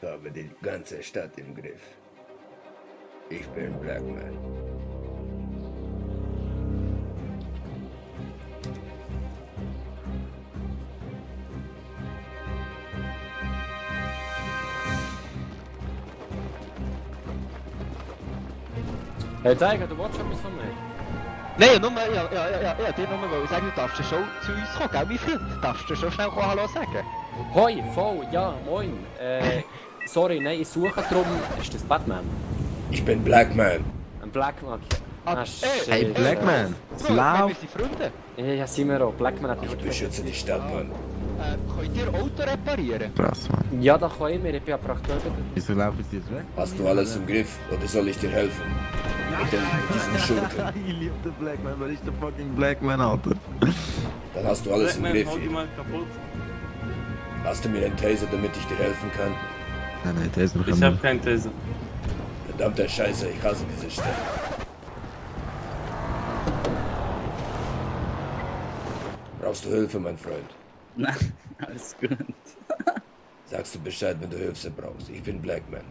Ich habe die ganze Stadt im Griff. Ich bin Blackman. Hey Tiger, du wolltest etwas von mir? Nein, nur, dir nur wollte sagen, du darfst ja schon zu uns kommen, gell, mein Freund? Darfst du schon schnell Hallo sagen? Hoi, voll, ja, moin. Sorry, nein, ich suche drum. Ist das Batman? Ich bin Blackman. Ein Blackman? Ah, shit. Hey Blackman, Bro, Slav. wir sind Freunde. Ja, sind wir auch. Blackman hat Ich beschütze die Stadt, Mann. Könnt ihr Auto reparieren? Krass, Mann. Ja, da können wir. Ich bin aber aktuell bei Wieso laufen sie jetzt weg? Hast du alles im Griff oder soll ich dir helfen? Mit diesen Schurken. Ich liebe den Blackman, weil ich der fucking Blackman, Alter. Dann hast du alles im Blackman, Griff. hau die mal kaputt. Hast du mir einen Taser, damit ich dir helfen kann? Nein, der ist noch Ich hab keinen Taser. Verdammter Scheiße, ich hasse diese Stadt. Brauchst du Hilfe, mein Freund? Nein, alles gut. Sagst du Bescheid, wenn du Hilfe brauchst. Ich bin Blackman.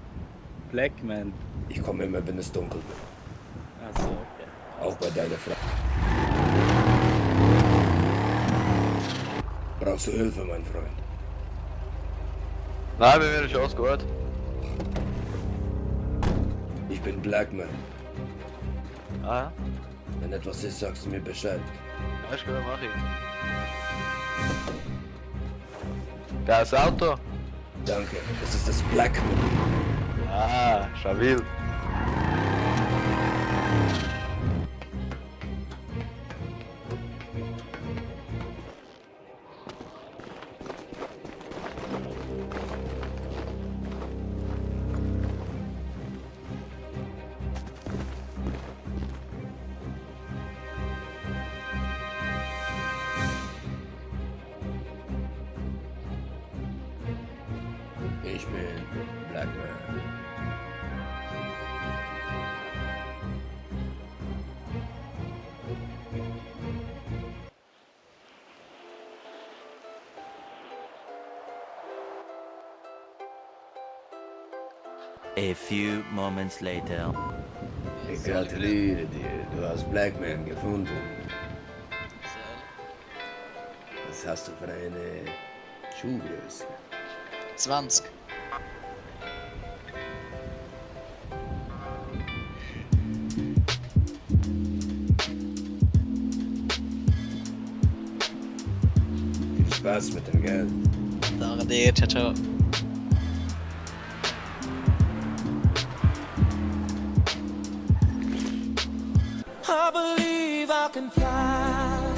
Blackman. Ich komme immer, wenn es dunkel wird. Achso, okay. Auch bei deiner Frau. Brauchst du Hilfe, mein Freund? Nein, bei mir ist alles gut. Ich bin Blackman. Ah, Wenn etwas ist, sagst du mir Bescheid. ja, ist gut, mach ich. Das Auto? Danke, das ist das Blackman. Ah, schon wild. Ich bin Blackman. A few moments later. Ich gratuliere dir, du hast Blackman gefunden. Was hast du für eine Schuhgröße? 20. Viel Spaß mit dem Geld. Danke dir, ciao, ciao. I believe I can fly.